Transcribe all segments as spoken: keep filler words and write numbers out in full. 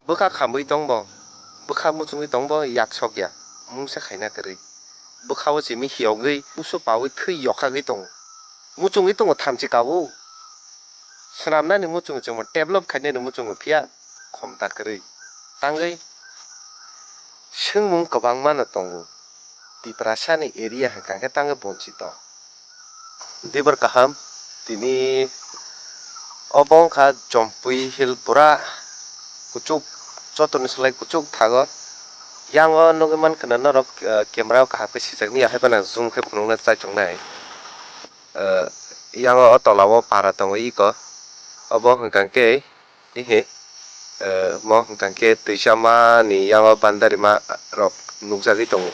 Bwkha khamwi tongbo, bwkha muchungwi tongbo, yak sokya, mungsa khaina kwrwi. Bwkhao simi hiyogwi, usu pawi thwi yokhagwi tongo. Muchungwi tongo thamchi kabo. Swnamnani muchungo chwngbo develop khainani muchungo phiya khomta kwrwi. Tangwi swngmung kwbangmano tongo. Tiprasani area hwnkha khe tangwi bonchito. Dibor kaham, tini obo wngkha Jompui Hill pura kuchuk, joto ni slai kuchuk thago. Yang o nugwi mankha na norok, ah, camera o kaham khe sijakya hai phano zoom khe phunukna chaichuknai. Ah, yang o tola o para tongo iko. Obo hwnkha khe Ehe, eh, mo hwnkha khe twisa mani yango bandarima rok nukjagwi tongo.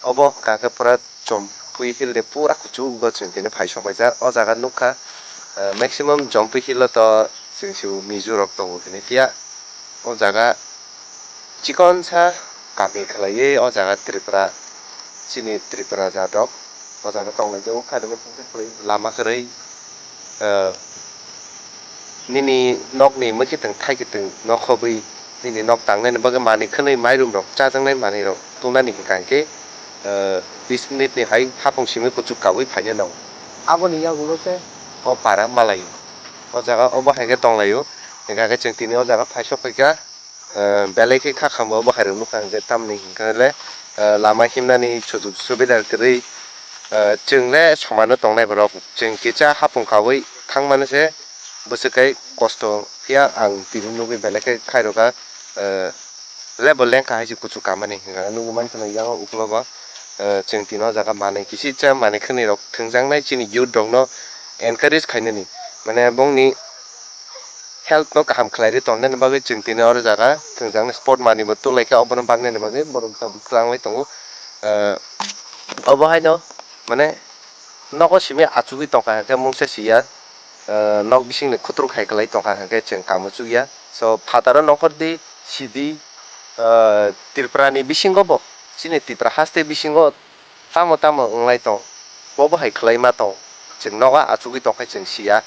Obo hwnkha khe pura Jompui Hill ni pura kuchugo chwng tini phai sokphaijak. O jaga nukha, eh, maximum Jompui Hill o to chwng se Mizo rok tongo hwnwi phiya. O jaga chikonsa kami khlaiwi o jaga Tripura, chini Tripura jat rok o jaga tonglai jago, khairokhe lama kwrwi, eh, nini nokni mwkhitwng thaikitwng nokhobwi nini nok tangnani bagwi manwi khwnwi mairum rok chajaknai manwi rok tongnani hwnkha khe, eh, bis minute ni hai hapung simi kuchuk kawi phaina nango. Aboni yagulo se o para malaio, o jaga obo hai khe tonglaio, hwnkha khe chwng tini o jaga phai sokphaikha. Eh, belai khe kha khambo bo hai rok nukha ang je tamni hwnkhe le, eh, lama himnani sujuk subida kwrwi, eh, chwng le somano tongnai borok, chwng kisa hapung kawi thang mano se bwswk kai kosto phiya ang tini nugwi belai khe khairokha, eh, le bo lengkha hai se kuchuk kamani hwnka nugwi mankha yang uklogo, eh, chwng tini o jaga manwi kisi cha manwi khwnwi rok thwngjaknai chini youth rok no encourage khainani mane bongni health no kaham khlai rwi tonnani bagwi chwng tini oro jaga thwngjaknai sport manwi bo tulaikha obono baknani bagwi borok tabuk twlanglai tongo. Ah, obo haino mane nogo simi achugwi tongkha hwnkhe mungsa siya, ah, nok bisingni khutruk hai kwlai tongkha hwnkhe chwng kamo chukya. So phataro nongkhor di sidi, ah, Tripura ni bisingo bo chini Tripura haste bisingo tamo tamo wnglai tong, bo bo hai khlai ma tong, chwng nogo achugwi tongkhe chwng siya.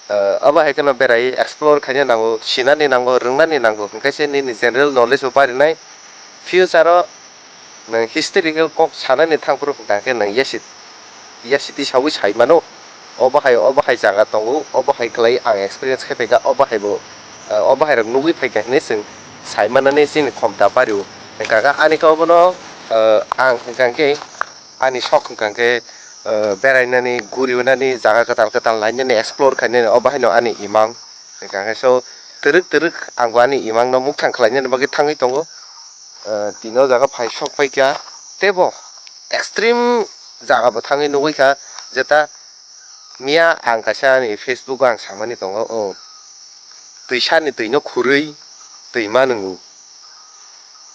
Eh, abo hai kheno berai explore khaina nango, sinani nango, rwngnani nango, hwnkhe se nini general knowledge bo barinai. Future o nwng historical kok sanani thangphuru hwnkha khe nwng yasi, yasiti sawi sai mano. Obo hai, obo hai jaga tongo, obo hai khlai ang experience khai phaikha, obo hai bo, eh, obo hai rok nugwi phaikha hinwi chwng sai manani chini khomta bario. Hwnkha khe ani khe obono, eh, ang hwnkha khe ani sok hwnkha khe, eh, berainani, gurinani, jaga kwtal kwtal nainani, explore khainani, obo haino ani imang. Hwnkha khe so twrwk twrwk ang bo ani imangno mukthang khlainani bagwi thangwi tongo. Eh, tini o jaga phai sok phaikha, teibo extreme jaga bo thangwi nugwi kha, jeta miya ang kaisa ani Facebook o ang samani tongo, o twisani twino khurwi twi ma nwngo.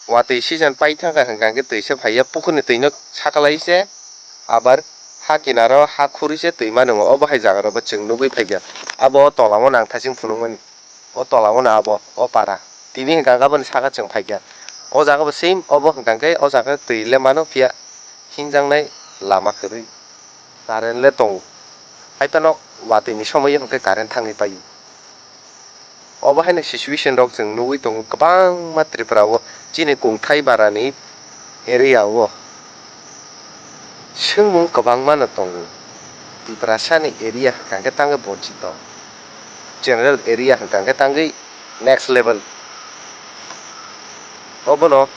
Watwi season pai thangkha hwnkha khe twisa phaiya, pukhurni twino sakalai se abar ha kinaro ha khurwi se twi ma nwngo. Obo hai jaga rokbo chwng nugwi phaikha. Abo o tola o nang thasing phunukmani. O tola o no abo, o para. Tini hwnkha khe aboni saka chwng phaikha. O jaga bo same, obo hwnkha khe o jaga twi le mano phiya hinjaknai lama kwrwi. Current le tongo. Hai phano watwi ni somoi o hwnkhe current thangwi paio. Obo haino situation rok chwng nugwi tongo kwbangma Tripura o, chini kungthai bara ni area o. Swngmung kwbangma no tongo. Tiprasa ni area hwnkha khe tangwi bonchito. General area hwnkha khe tangwi next level. Obono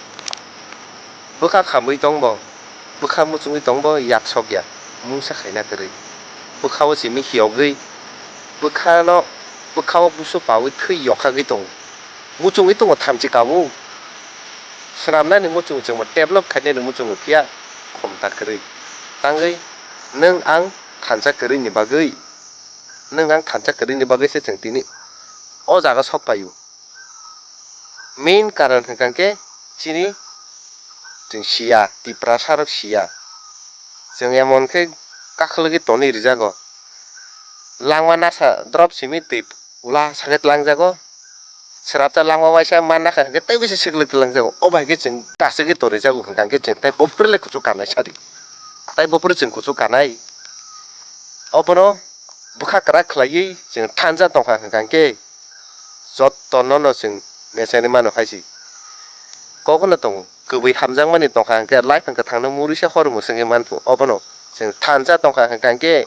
bwkha khamwi tongbo, bwkha muchungwi tongbo yak sokya, mungsa khaina kwrwi. Bwkhao simi hiyogwi, bwkhano, bwkhao busu pawi thwi yokhagwi tongo. Muchungwi tongo thamchi kabo. Swnamnani muchung chwngbo develop khainani muchungo phiya khomta kwrwi. Tangwi nwng ang thansa kwrwini bagwi, nwng ang thansa kwrwini bagwi se chwng tini o jaga sok paio. Main karon hwnkha khe chini chwng siya, Tiprasa rok siya. Chwng emon khe kakhwlwgwi tonwi rijago. Langma nasa drop simi twi ula sakhe twlangjago. Srapta langma waisa ma nakha hwnkhe tei bisa siklwk twlangjago. O bai khe chwng kasugwi tonwi jago hwnkha khe chwng tei bophuru le kuchuk kanai sadi. Tei bophuru chwng kuchuk kanai. Obono bwkha kwrak khlaiwi chwng thanja tongkha hwnkha khe jotono no chwng mechani mano hai se. Kokno tongo, kwbwi hamjakmani tongkha hwnkhe life hwnkhe thangno murisa hor mwswngwi manthu. Obono chwng thansa tongkha hwnkhe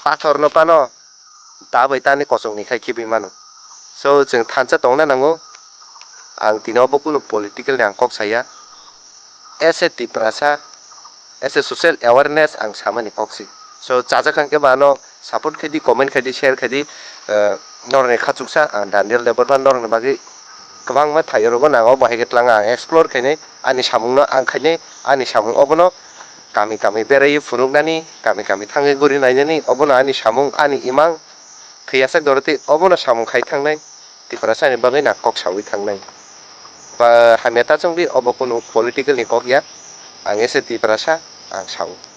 pathorno pano ta bai tani kochokni khai khibwi mano. So chwng thansa tongna nango. Ang tini obo kunu political ni ang kok saya. As a Tiprasa, as a social awareness ang samani kok si. So chajak hwnkhe ba ano support khaidi, comment khaidi, share khaidi, eh, norokni khachuksa ang Daniel Debbarma norokni bagwi kwbangma thai rokbo nango, bo hai khe twlang ang explore khainai, ani samungno ang khainai, ani samung obono kami kami beraiwi phunuknani, kami kami thangwi guri nainani, obono ani samung, ani imang thwiyasak dorotwi obono samung khai thangnai, Tiprasani bagwi na kok sawi thangnai. Ba hamya ta chwngdi obo kunu political ni kok ya, ang ese Tiprasa ang sao.